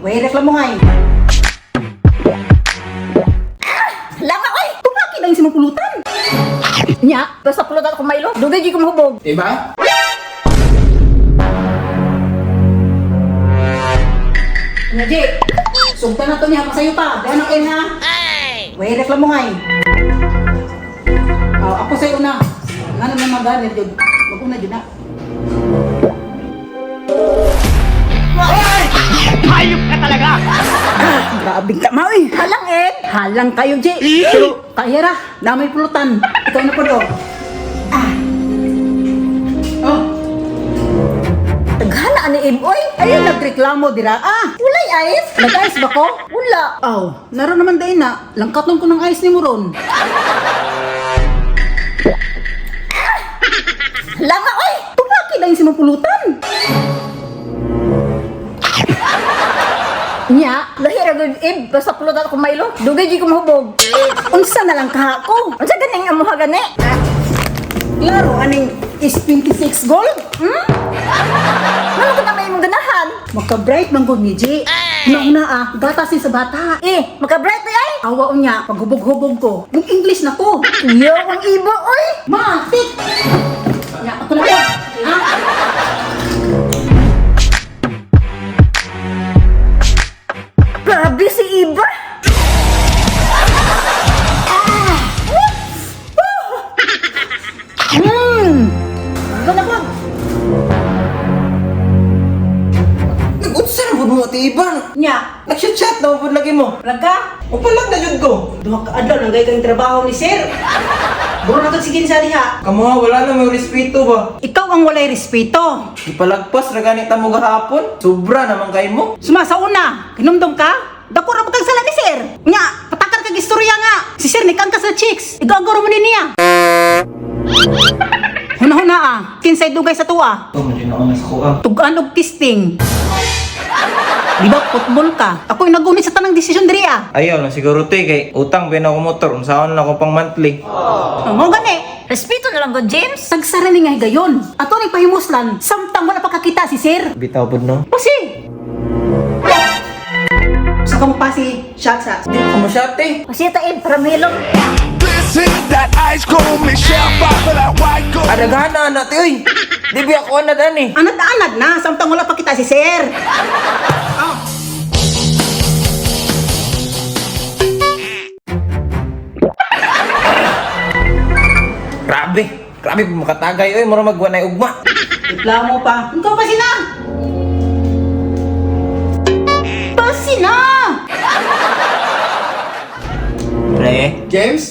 Way reklamohay. Lama oy. Tumaki na yung simong pulutan. Nya, basta pulutan ako Milo. Dugay gyud ko mahubog. Diba? Nya, Ji. Sugtan na to niya, masayo pa. Dahil na kayo ha. Way reklamohay. Oh, ako sa'yo na. Nga naman maganit yun. Mag-una yun na. Hayop ka talaga! Grabe ka, Maui! Halang eh. Halang kayo, Ji. Pero, kaya ra, na may pulutan. Ikaw na po do. Ah. Oh, Taghana ani Ib oy. ayun nagreklamo dira. Ah, Walay ice. nag-ice ba ko? Wala. Aw, naroon naman dahil na. Langkaton ko ng ice ni mo ron. Lama oy. Tumaki na yung simong pulutan. Nya, lahi ra gyud Ib basta pulutan ako Milo. Dugay gyud ko mahubog. Unsa na lang kaha ko? Unsa ganing amuha gani? Klaro, aning is 26 gold? Hmm? Ano ka na may imong ganahan? Maka-bright man gud ni Ji. Nauna ah, gatas ni sa bata. Eh, maka-bright ba ay? Awa unya, paghubog-hubog ko. Yung English na ko. Yo, ang ibo oy. Matik! Nya, ako na ko. Ha? Grabe si Iba. Hmm! Ganda ko. Nag-unsa na pud mo ati Iban? Nya, Nag-chat na pud lagi mo. raga. Upalag na jud ko. Duha ka adlaw nang gaygang trabaho ni sir. Buro na kag sige sa diha. Kamo ha, wala na may respeto ba? Ikaw ang walay respeto. Ipalagpas ra ganit mo gahapon. Sobra naman kay mo. Suma sa una, kinumdum ka? Dako ra kag sala ni sir. Nya, patakar kag istorya nga. Si sir ni kang ka sa chicks. Igagoro mo ni niya. Huna-huna ah, kinsay dugay sa tuwa. Oh, mali na ako sa kuha. Tugan og tisting. Di ba football ka? Ako'y nagunit sa tanang desisyon diri ah. Ayaw lang siguro te kay utang ba na ako motor, unsaon na ako pang monthly. Oh, mao gani. Respeto na lang ko, James. Sagsara ni nga higayon. Ato ni pahimuslan, samtang wala pa kakita si sir. Bitaw pud no. Pasi! Sa kamo pasi, shot sa. Di ko mo siya te. Pasita Ib para mahilom. This is that ice cold Michelle Pfeiffer, that white gold. Adagana na te oy. Di ba ako na dani? Anad-anad na, samtang wala pa kita si sir. Grabe. Grabe pud makatagay oy, mura magwa na ugma. Reklamo pa. Ikaw pasi na! Pasi na! Pre. James?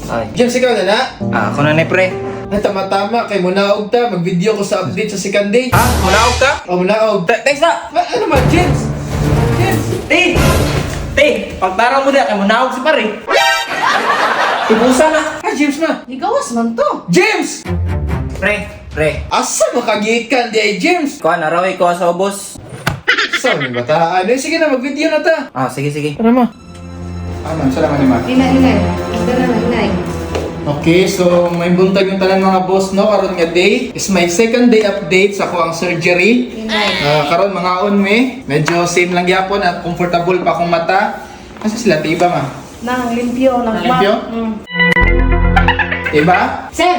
Ay. James, ikaw na na? Ah, ako na ni pre. Ay, tama-tama, kay munaog ta, mag-video ko sa update sa second day. Ha? Munaog ka? O, munaog. Thanks na. Ma, ano man, James? James? Te! Te! Pagtarong mo na, kay munaog si pare. Ibusa na. Ah, James ma. Igawas man to. James! Pre, pre. Asa makagikan di ay, James? Kuha na raw ikaw sa ubos. Sa ni bataan? Eh, sige na, mag-video na ta. Ah, sige, sige. Tara ma. Ano, salamat ni ma. Hinay, hinay. Tara na, hinay. Okay, so may buntag yung tanan mga boss no karon nga day is my second day update sa ako ang surgery. Hinay. Ah, karon mga on me, medyo same lang gyapon at comfortable pa akong mata. Asa sila tiba ma? Nang limpyo, nang Limpyo? Mm. Tiba? Sir!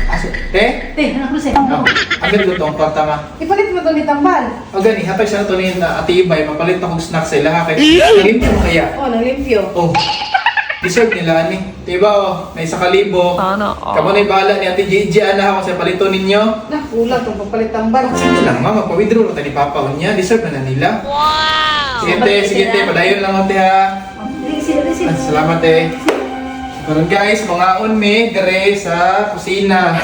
Asa? Te? Te, anak ko sir. Oh, agad luto ang kwarta ma. Ipalit mo to ni Tambal. O gani, hatag siya na to ni na ate Ibay, mapalit na kong snack sa ilaha kay limpyo mo kaya. Oh, nang limpyo. Oh. Deserve nila ani. Diba oh, may 1,000. Kamo na bahala ni Ate JJ ana ako sa palito ninyo. Nah, kulang tong papalit Tambal. Sige lang ma, magpa-withdraw na tayo ni Papa unya. Deserve na na nila. Wow! Sige te, sige te, padayon lang ate ha. Dili dili. Ah, salamat eh. Karon guys, mga on me dere sa kusina.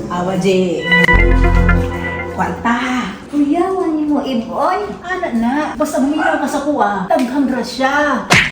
Awa, J. Kwarta. Kuyawan nimo Ib oy. Ana na, basta humilaw ka sa kuha, daghang grasya.